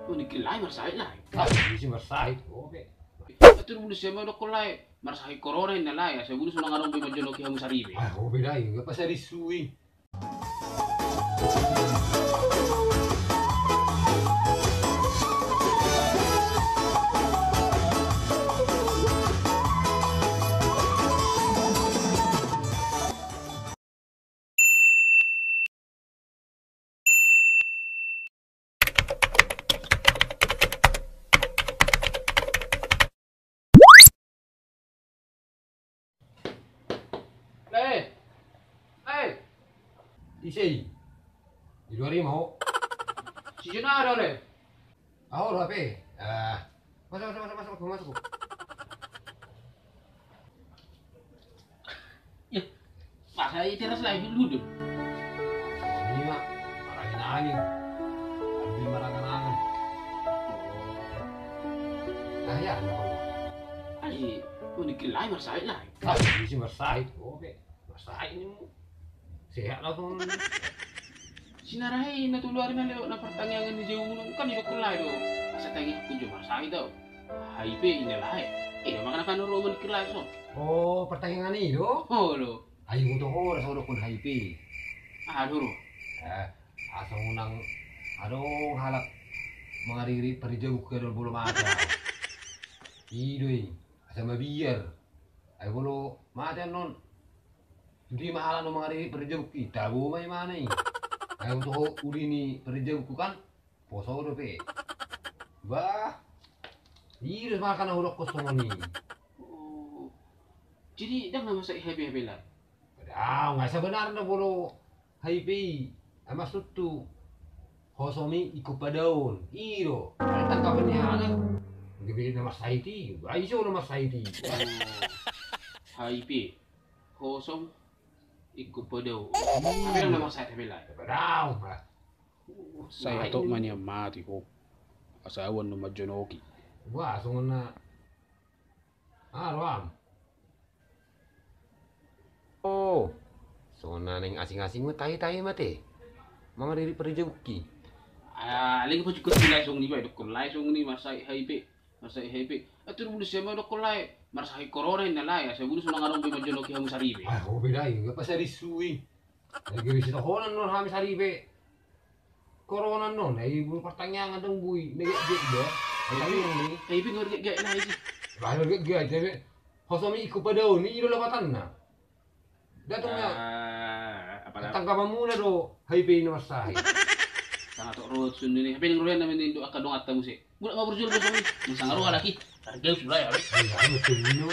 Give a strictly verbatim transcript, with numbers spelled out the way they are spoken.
Oh, ningkin lae marsahit lae. Ah, ise marsahit, ope. Atur bulus sian ma dokkon lae, marsahit korona inna lae, asa bulus unang adong be manjonoki hamu saripe. Ah, ope da i, nga pasari sui. Lae. Lae. Ise i? Di luar i ma ho. Si Jonah do, Lae. Aho do hape. Ah. Masuk, masuk, masuk, masuk, masuk. Ya. Masa i teras lae, ludun. Ini ma, marangin-angin. Ambil marangan-angan. Nah, ya, nah. Ai, oh, ningkin lae marsahit lae. Ah, ise marsahit, ope. Marsahit ni mu. Sehat langsung. Sinarahe na tolu ari na lewat na partangiangan ni jauh kan idokkon lae do. Asa tangiangku jo marsahit au. H I V inna lae. Eh, maka na kan ro ma ningkin lae so. Oh, partangiangan i do? Oh, do. Ai huboto ho do asa hudokkon H I V. Ah, do ro. Eh, asa unang adong halak mangaririt parijabuk ke do molo mate. I do i. Asa mabiar. Ai molo mate annon. Jadi mahala no mangaririt parijabukki, tabo ma imana i. Ai huboto ho uli ni parijabukku kan. Poso dope. Bah. I do maka na hudokkon songon i. Oh. Jadi ndang na marsahit H I V hape lae? Padahal nga sabenarna molo H I V i, ai maksudhu. Hosom i ingkon padaon. I do. Ai tangkapan ni halak. Gabe na marsahit i. Ai ise na marsahit i. Oh. H I V. Hosom ingkon padaon. Iya. Tapi ndang na marsahit hape lae? Padaon, bah. Sai hatop ma nian mate ho. Asa ahu annon manjonoki. Wah, songon na. Ah, roham. Oh. Songon na naeng asing-asing ma tahi-tahi mate. Mangaririt parijabukki. Ah, lagi pojikku lae songon i, bah, dokkon lae songon i marsahit H I V. Marsahit H I V. Atur bulus sian ma dokkon lae, marsahit korona inna lae, asa bulus unang adong be manjonoki hamu saripe. Ah, ope da i, nga pasari sui. Ai gabe sitohonan non hami saripe. Korona non, ai bulu partangiangan dong bui. Nege-nege do. Ai tapi ini. Tapi ngerge-ge lah itu. Bah, ngerge-ge, tapi hosom i ingkon padaon, i do lapatanna. Datang na. Ah, apa tangkapan muna do H I V i na marsahit. Sangat tok rohot sun ini. Hape nang rohot na mending do angka donganta muse. Mula ma burjul do sami. Sanga roha lagi. Harga sudah ya. Iya, betul ini.